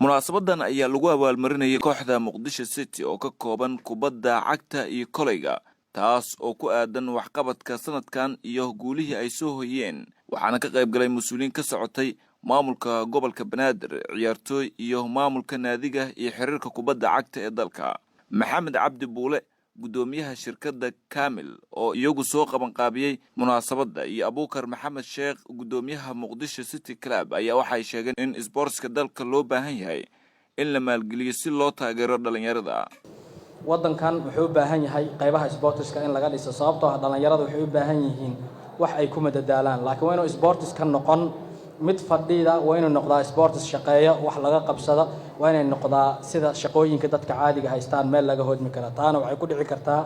Munaasabadan ayaa lagu abaalmarinayay kooxda Muqdisho City oo ka kooban kubadda cagta iyo koleyga, taas oo ku aadan waxqabadka sanadkan iyo guulihii ay soo hoyeen. Waxaana ka qayb galay mas-uuliyiin ka socotay maamulka gobolka Banaadir, ciyaartooy iyo maamulka naadiga iyo xiriirka kubadda cagta ee dalka. Maxamed Cabdi Buule, guddoomiyaha shirkadda Kamil oo iyagu soo qabanqaabiyey munaasabadda, iyo Abuukar Maxamed Sheekh, guddoomiyaha Muqdisho City Club, ayaa waxay sheegeen in isboortska dalka loo baahan yahay in la maalgeliyo si loo taageero dhallinyarada. Waddankan wuxuu u baahan yahay qaybaha sboortiska in laga dhiso, sababtoo ah dhallinyarada waxay u baahan yihiin wax ay ku madadaalaan. Laakiin waa inuu sboortiska noqon mid fadhida, waa inuu noqdaa sboortis shaqeeya, wax laga qabsada, waa inay noqdaa sida shaqooyinka dadka caadiga haystaan meel laga hodmi kara. Taana waxay ku dhici kartaa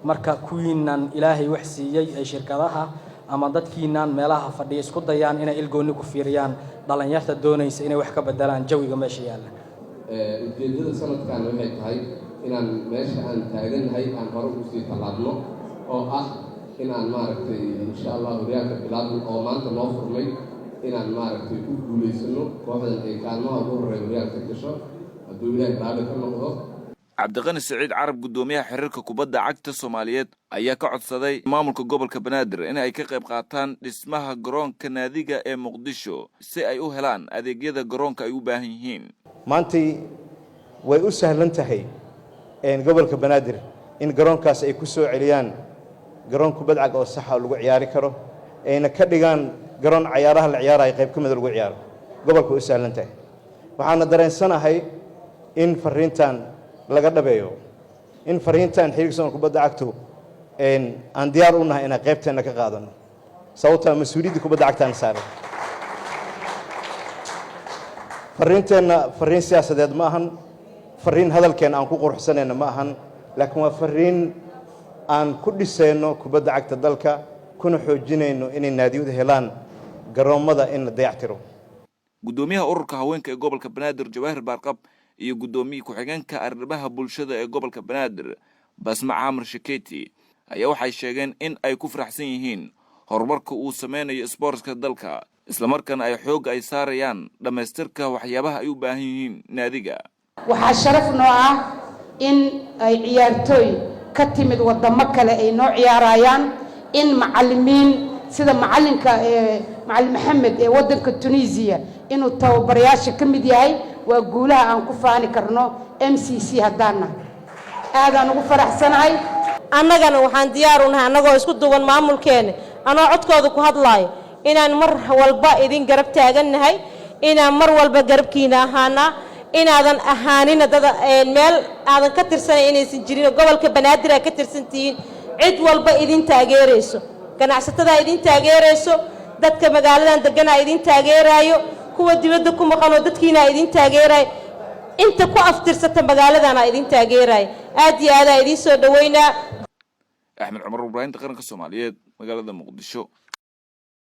marka kuwiinan Ilaahay wax siiyey ay shirkadaha ama dadkiinan meelaha fadhiya isku dayaan inay ilgoonni ku fiiriyaan dhallinyarta doonaysa inay wax ka bedelaan jawiga meesha yaalla. Ujeeddada sanadkan waxay tahay inaan meesha aan taagannahay aan hore ugu sii tallaabno, oo ah inaan, maaragtay, insha Allah horyaalka bilaabno oo maanta noo furmay, inaan, maaragtay, ku guulaysano, kooxdan ay kaalmaha ugu horreeya horyaalka gasho, hadduu Ilaahay raalli ka noqdo. Cabdiqani Siciid Carab, guddoomiyaha xiriirka kubadda cagta Soomaaliyeed, ayaa ka codsaday maamulka gobolka Banaadir in ay ka qayb qaataan dhismaha garoonka naadiga ee Muqdisho si ay u helaan adeegyada garoonka ay u baahan yihiin. Maantay way u sahlan tahay gobolka Banaadir in garoonkaas ay ku soo celiyaan garoon kubad cag oo saxa lagu ciyaari karo, ayna ka dhigaan garoon cayaaraha la ciyaarayo qayb ka mida lagu ciyaaro. Gobolka way u sahlan tahay. Waxaana dareensanahay in fariintan laga dhabeeyo, in fariintan xiriirka soon kubadda cagtu aan diyaar u nahay inaan qaybteenna ka qaadano, sababtaa mas-uuliyadda kubadda cagtaan saaran. Fariinteenna fariin siyaasadeed ma ahan, fariin hadalkeenna aan ku quruxsanayna ma ahan, laakiin waa fariin aan ku dhisayno kubadda cagta dalka, kuna xoojinayno inay naadiyadu helaan garoommada in la dayactiro. Guddoomiyaha ururka haweenka ee gobolka Banaadir, Jawaahir Baarqab, iyo guddoomiye ku-xigeenka arrimaha bulshada ee gobolka Banaadir, Basma Caamir Shaketi, ayaa waxay sheegeen in ay ku faraxsan yihiin horumarka uu sameynayo isboortska dalka, islamarkaana ay xoogga ay saarayaan dhammaystirka waxyaabaha ay u baahan yihiin naadiga. Waxaa sharaf noo ah in ay ciyaartooy ka timid waddamo kale ay noo ciyaarayaan, in macallimiin sida macallinka macallin Maxamed ee waddanka Tunisiya inuu tababarayaasha ka mid yahay. Waa guulaha aan ku faani karno MCC haddaan nahay. Aadaan ugu faraxsanahay. Annagana waxaan diyaar u nahay, annagoo isku duwan maamulkeena, anoo codkooda ku hadlaayo, inaan mar walba idin garab taagannahay, inaan mar walba garabkiina ahaanaa, inaadan ahaanina dada meel aadan ka tirsanayn inaysan jirin. Gobolka Banaadir aa ka tirsan tihiin, cid walba idin taageerayso, ganacsatada idin taageerayso, dadka magaaladan deganaa idin taageeraayo, kuwa dibadda ku maqanoo dadkiinaa idin taageeraayo, inta ku aftirsata magaaladana idin taageeraayo. Aad iyo aadaa idiin soo dhoweynaa. Axmed Cumar, warbaahinta qaranka Soomaaliyeed, magaalada Muqdisho.